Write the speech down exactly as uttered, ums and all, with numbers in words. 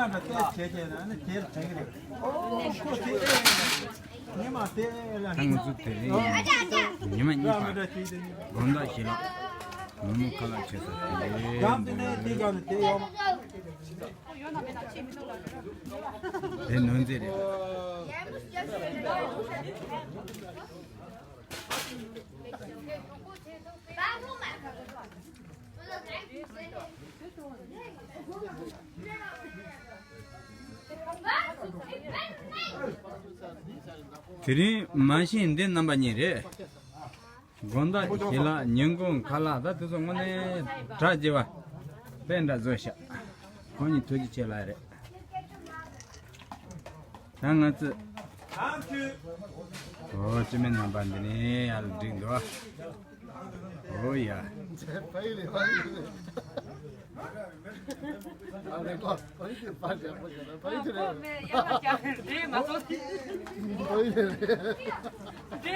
ད་ང་ཚོ་དེ་རིང་ཉི་མ་གཉིས་པ་དགོང་དག་ཞལ་ལག་ནུབ་མོ་ཁ་ལག་བྱེད་ས་དེ་རེད། དེ་ནོར་རྫས་རེད། དེ་རིང་མ་གཞི་འདི་རྣམ་པ་གཉིས་རེད། དགོང་དག་ཞལ་ལག་ཉིན་གུང་ཁ་ལག་ད་དེ་ཚོ་དངོས་གནས་གྲ་རྒྱས་པ་དཔེ་འདྲ་བཟོས་ཤག་ཁོང་གཉིས་ཐུགས་རྗེ་ཆེ་ལགས་རེད། ད་ང་ཚོས། ཨོ་སྤྱི་མི་རྣམ་པ་འདི་ནས་ཡར་འགྲིག་འདུག་ཨོ་ཡ།